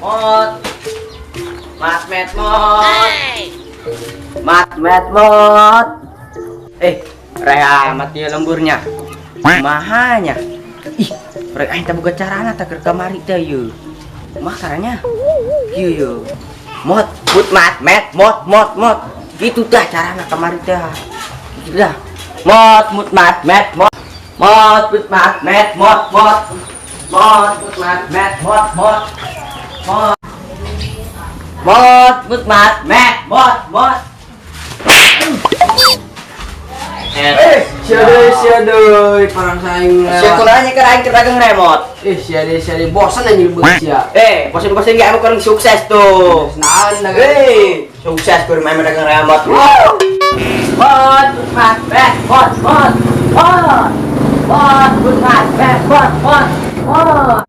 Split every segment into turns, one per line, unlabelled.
Mot. Mat met mot. Mat met mot. Eh, reh amat ieu lemburnya. Mahanya. Ih, rek aing teh boga carana teh keur kamari teh ieu. Mah caranya. Ieu ieu. Mot, put mat met mot mot mot. Gitu dah carana kamari teh. Gitu dah. Mot mut mat met mot. Mot put mat met mot mot. Mot put mat met mot mot. Mot. Mot put mat met mot mot.
Eh, sia deui, parang saing lewat.
Sia kunaon keur aing keur dagang remote.
Eh, sia deui, bosan anjing beus sia.
Eh, bosen-bosen ge anu kurang sukses tuh.
Naon dagang?
Eh, sukses kur main dagang remote. Mot put mat met mot mot. Mot. Mot put mat met mot mot. Mot.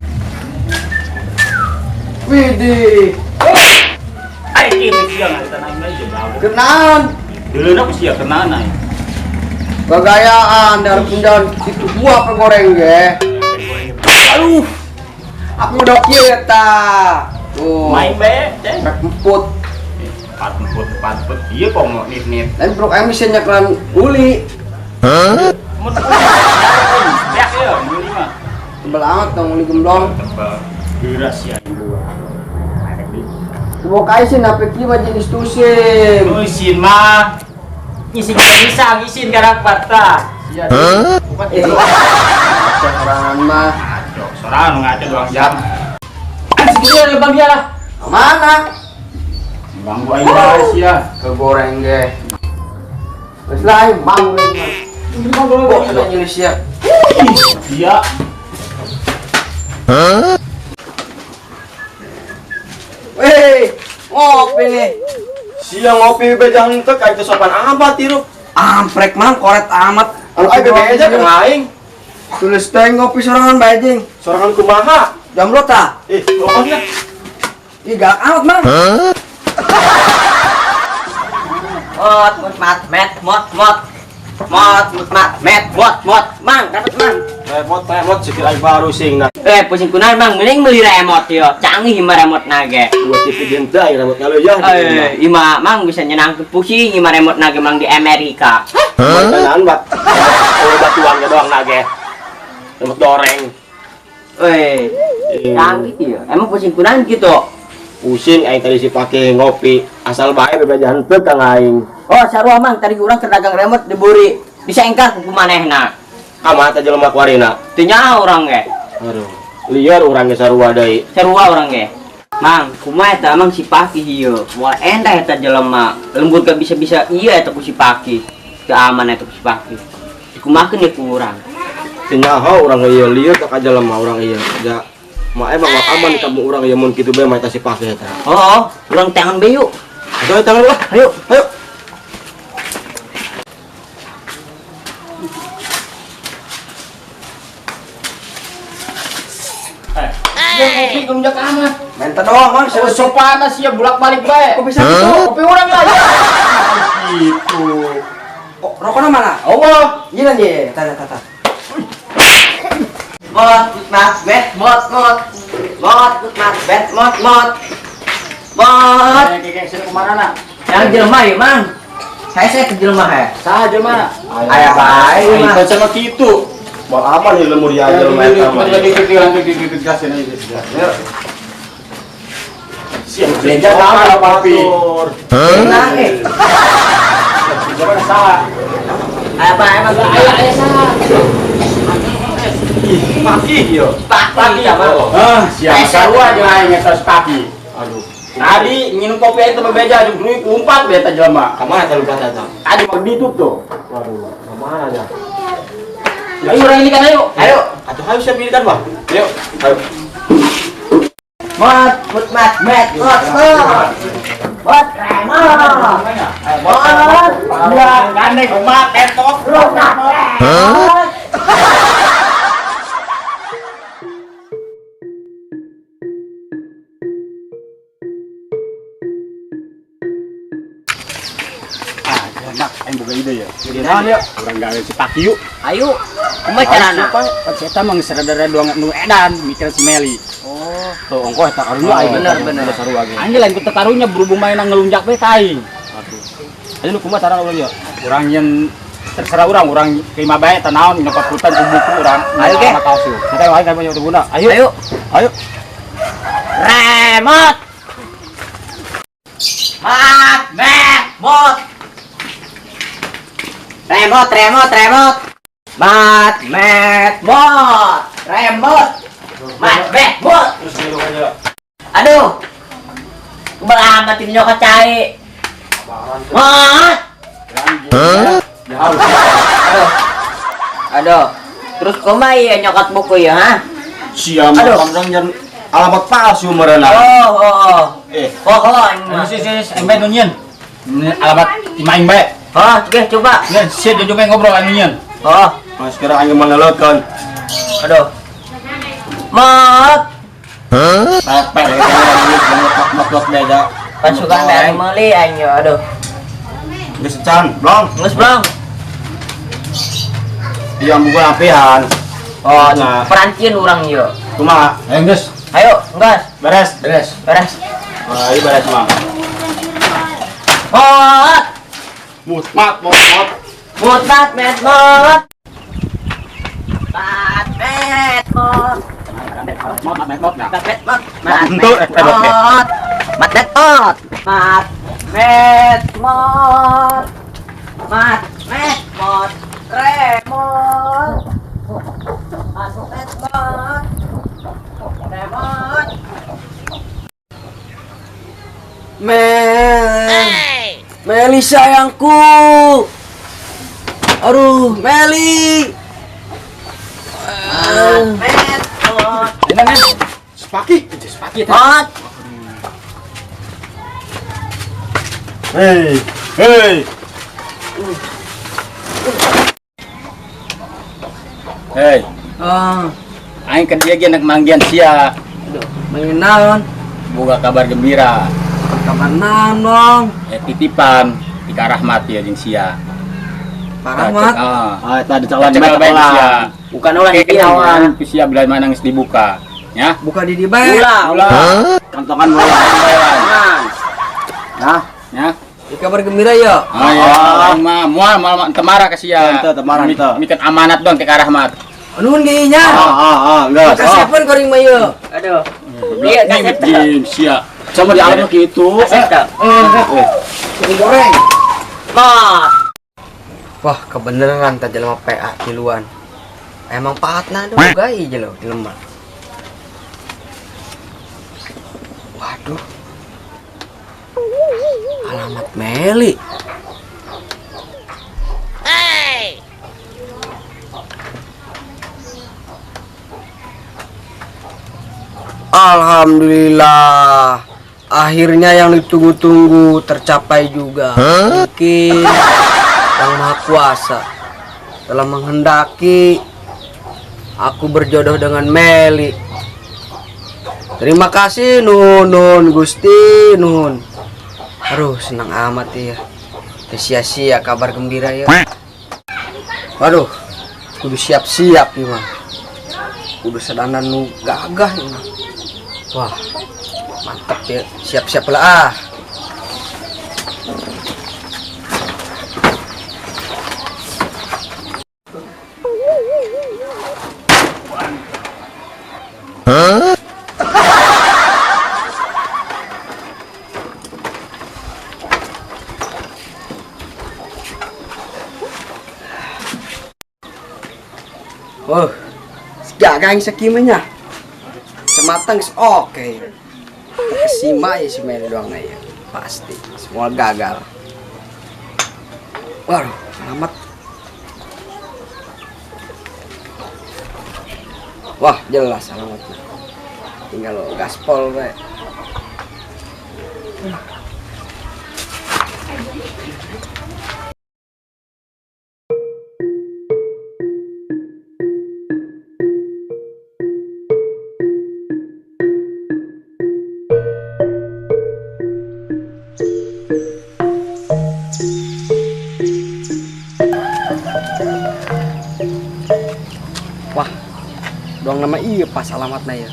Widih.
Ai kieu sia ngalitan aing mah jeung gawe.
Kenaon?
Deuleuna ku sia kenaon aing.
Gagayaan dari pundan itu buah apa goreng ge. Aduh. Aku udah kieu eta. Tuh.
Main bae, ceng.
Rek emput.
Patemput patemput ieu kok mau nit-nit.
Lain brok aing bisa nyeklan uli.
Mun beak ieu meuli mah.
Tebel amat dong uli gemblong.
Tebal. Geura sia dua.
Coba kae sih nape kieu mah jenis tusim.
Isin mah. Isin bisa isin karena patah. Sia.
Eh, ngaco sorangan mah.
Ngaco, sorangan ngaco doang jam. Anjing dia lebang dia lah.
Mana?
Ganggu aing bae sia.
Kegoreng ge. Wes lah aing mang mah. Bosan anjing sia.
Dia
Weh, ngopi nih.
Sia ngopi bejang henteu ka itu sopan amat hirup.
Amprek mang koret amat.
Anu aing bebe aja ka aing.
Tulis teh ngopi sorangan bae jeung.
Sorangan kumaha?
Jomblo tah?
Ih, pokoknya
Ih, galak amat mang.
Mot mut mat met mot mot. Mot mut mat met mot mot. Mang, dapat mang.
Remote remote sikil aing baru sing nah.
Eh, pusing kunaon mang, mending meuli remote yo. Canggih mah remote nage.
Dua TV genta aing remote ngalu ya.
Eh, ima mang bisa nyenang pusing ima remote nage mang di Amerika.
Makanan bat. Oh, batuan ge doang nage. Remote doreng.
Eh, canggih ya. Emang pusing kunaon gitu?
Pusing aing tadi si pake ngopi. Asal bae bebeja henteu ka aing.
Oh, sarua mang tadi urang keur dagang remote diburi. Disengkar ku manehna.
Kumaha teh jelema kuarina?
Teu nyaho urang ge.
Aduh, liar urang ge sarua deui.
Sarua urang ge. Mang, kumaha eta mang si Paki ieu? Moal endah eta jelema. Lembur gak bisa-bisa iya eta ku si Paki. Teu aman eta ku si Paki. Dikumakeun ye ku urang.
Teu nyaho urang ieu lieur ka jelema urang ieu. Ja mah emang mah aman di kampung urang ieu mun kitu bae mah eta si Paki eta.
Oh, urang tangan be yuk.
Ayo tangan lah.
Ayo.
Ayo.
Dia ngopi ke lunjak amat.
Minta doang mang.
Oh, sopan sia bolak-balik bae.
Kok bisa gitu?
Kopi urang lah ya. Gitu.
Oh, rokoknya mana?
Allah.
Gila nih, tata tata.
Mot, mat, bet, mot, mot. Mot, mat, bet, mot, mot. Mot.
Kayak sini kemana?
Yang jelema ya, Mang. Saya ke jelema ya.
Saha jelema?
Aya bae,
Aing
Mang.
kan sama kitu. Moal aman ieu lemur ya jelema eta mah. Siap
Beja naon kopi.
Nah, eh.
Jelema saha?
Aya bae, Mang.
Aya aya saha?
Ih, Paki yo.
Paki ya, Mang.
Ah, siap sarua jeung aing eta si Paki.
Aduh.
Tadi nginum kopi aing teh bebeja jeung duit lumpat beta jelema.
Ka mana teh lumpat eta?
Tadi mah ditutup tuh.
Waduh, ka mana nya?
Ayo urang ini kan ayo.
Ayo.
Atuh hayu siap ini kan, Bang. Ayo. Ayo.
Mot, mut, mat, met, mot, mot. Mot, remot. Mot.
Ya, gandeng kumaha ketok.
Mot.
Ah, enak aing boga ide ya. Ide naon ya? Urang gawe si Paki yuk.
Ayo. Kumaha carana?
Pan si eta mah geus rada-rada doang nu edan mikir si Meli.
Oh.
Tuh ongkoh eta karunya aing.
Bener, bener.
Sarua ge.
Aing lain ku tetarunya berhubung main ngelunjak we ka aing.
Aduh. Ayo nu kumaha cara urang ya?
Urang yang terserah urang, urang ke imah bae teh naon nyopat hutan ku buku urang.
Ayo, ge.
Alamat palsu.
Kita aing kayak punya bunda. Ayo.
Ayo.
Ayo.
Remot. Mat, met, mot. Remot, remot, remot. Mat, met, mot. Remot. Mat, met, mot.
Terus dulu aja.
Aduh. Beramat ini nyokot cai. Mat.
Ya harus.
Aduh. Aduh. Terus kumaha ieu nyokot buku ya, ha?
Siam
Aduh.
urang nyen alamat palsu meureunna.
Oh, oh, oh.
Eh,
Oh, oh, ini
Ayo
mah.
sih sih aing bae nu nyieun. Ini alamat imah aing bae.
Oh, oke, coba.
Nyeun sia jojo bae ngobrol anu nyieun.
Oh,
mas kira aing menelotkeun.
aduh. Mat.
Pepek mot beda.
Pasukan dari meuli aing yo, aduh.
Geus can, blong.
Geus, Bang.
Iya buku lampihan.
Oh,
Nah.
perancieun urang yo.
Kumaha?
Ayo geus.
Ayo, gas.
Beres.
Beres.
Beres.
Wah, iya beres mah.
Mot.
Mut mat mot mot.
Mot, mat, met, mot. Mat, met, mot.
Mot mat mot.
Mat, met, mot. Mat,
Bentuk,
met,
eh, eh,
mot. Mat, met, mot. Mat, met, mot. Mat, met, mot. Remot. Mat, met, mot. Remot.
Mel. Meli sayangku. Aduh, Meli.
Mat, met, mot.
Enak kan? Sepaki, sepaki teh.
Mot.
Hei, hei.
Hei,
Ah,
aing ke dia ge nek manggian sia.
aduh, main naon?
Boga kabar gembira.
Kabar naon, Bang?
Eh, titipan di ka Rahmat ya jeung sia.
Pak Rahmat.
Ah.
Ah, tadi calon
Cekel
met
bae ku sia.
Bukan ulah
Oke,
di
kenawan ku sia bila mana geus dibuka. Ya.
Buka di di bae.
Ulah,
Ulah.
Kantongan bola.
Nah,
Nah,
Ya.
Di kabar gembira ya.
Ah, ya, aing mah moal moal teu marah ka sia.
Teu, teu marah, teu.
Mikeun amanat dong ke ka Rahmat.
Nuhun ge nya.
ah ah ah, geus.
Kasepan kuring mah ieu.
Aduh. Iya,
Ini
kasep
jeung sia.
Sama di alam gitu.
Kasep teu.
Ini goreng.
Mot.
Wah, kebeneran tah jelema PA tiluan. Emang pahatna aduh gai jelema jelema. Waduh. Alamat Meli. Alhamdulillah. Akhirnya yang ditunggu-tunggu tercapai juga. Mungkin Yang Maha Kuasa telah menghendaki aku berjodoh dengan Meli. Terima kasih Nun, Nun Gusti Nun. Aduh, senang amat ya. Teu sia-sia kabar gembira ya. Waduh, kudu siap-siap nih mah. Kudu sedanan nu gagah nih mah. Wah, mantap ya. Siap-siap lah ah. Oh, gagah yang sekimanya. Cematang geus oke. Kesima ya si Meli doang ya. Pasti semua gagal. Waduh, alamat. Wah, jelas alamatnya. Tinggal lo gaspol we. Wah, doang nama iya pas alamatnya ya.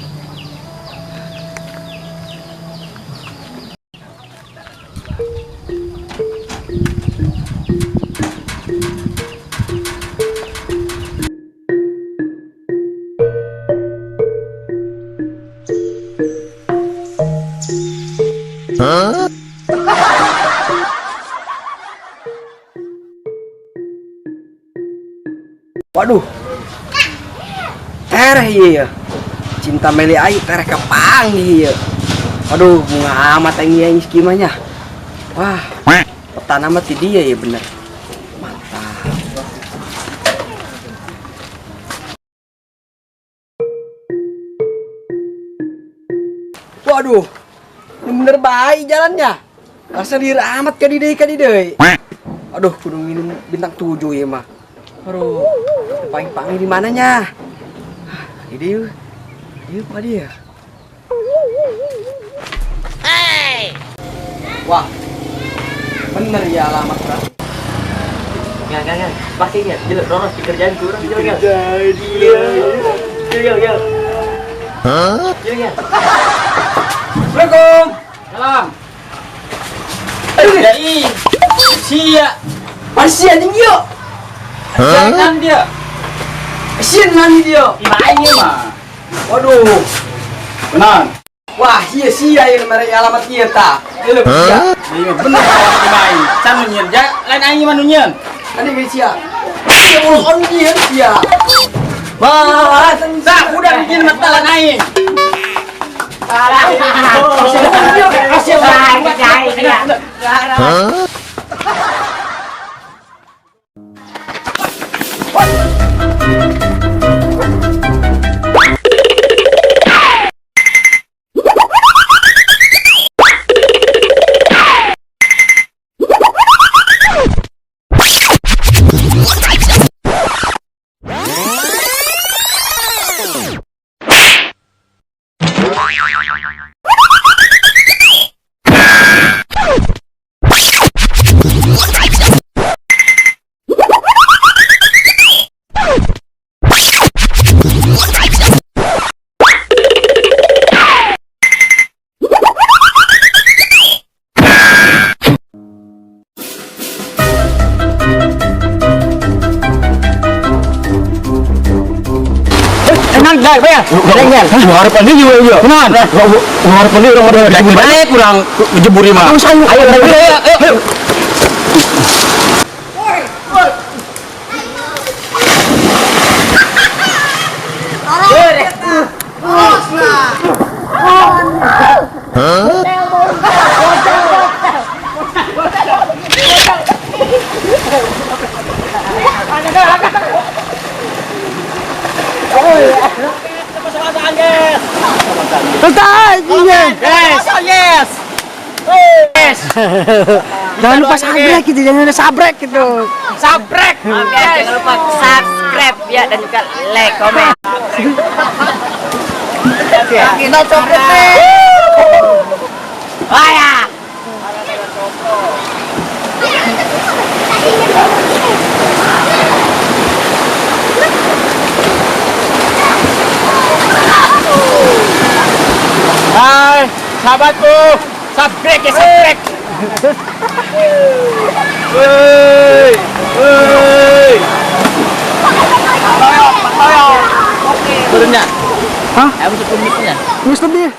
Waduh. Tereh ieu ya. Cinta Meli Ayu tereh kapanggih ieu. Aduh, bunga amat aing ieu si Kimanya. Wah, petana mah ti dia ya bener. Mantap. Waduh, ini bener baik jalannya. Rasa diri amat ka di deui. Aduh, kudu minum bintang 7 ya mah. Aduh, paling-paling di mananya? Ini dia. Dia apa dia?
Hey.
Wah, bener ya alamat berarti.
Nggak. Pakai nggak? Jelek roros di kerjaan kurang jelek nggak? Iya. Hah? Iya nggak?
Assalamualaikum.
Salam. Ya sia.
Masih anjing yuk.
Jangan dia.
Sieun nani dia.
Ima aing mah.
Waduh.
Benar.
Wah, iya sia yang mere alamat ieu tah. Ieu sia.
Iya bener alamat ima aing. Can nu nyieun ja, lain aing mah nu nyieun.
Ani ge sia. Sia ulah on nyieun sia. Wah,
Tah, udah bikin mata lain aing.
Hah?
Tenang, guys, bayar. Tenang,
Harapan dia juga iya.
Tenang.
Harapan dia orang ada
Baik kurang ngejeburi mah.
Ayo, ayo, ayo.
Yes. Yes.
Jangan lupa sabrek gitu, jangan lupa sabrek gitu.
Sabrek.
Oke, jangan lupa subscribe ya dan juga like, komen.
Kita copot nih.
Wah ya.
Hai, sahabatku. Sabrek ya, sabrek.
Woi. Woi.
Turunnya.
Hah?
Aku cukup mitnya.
Wis lebih.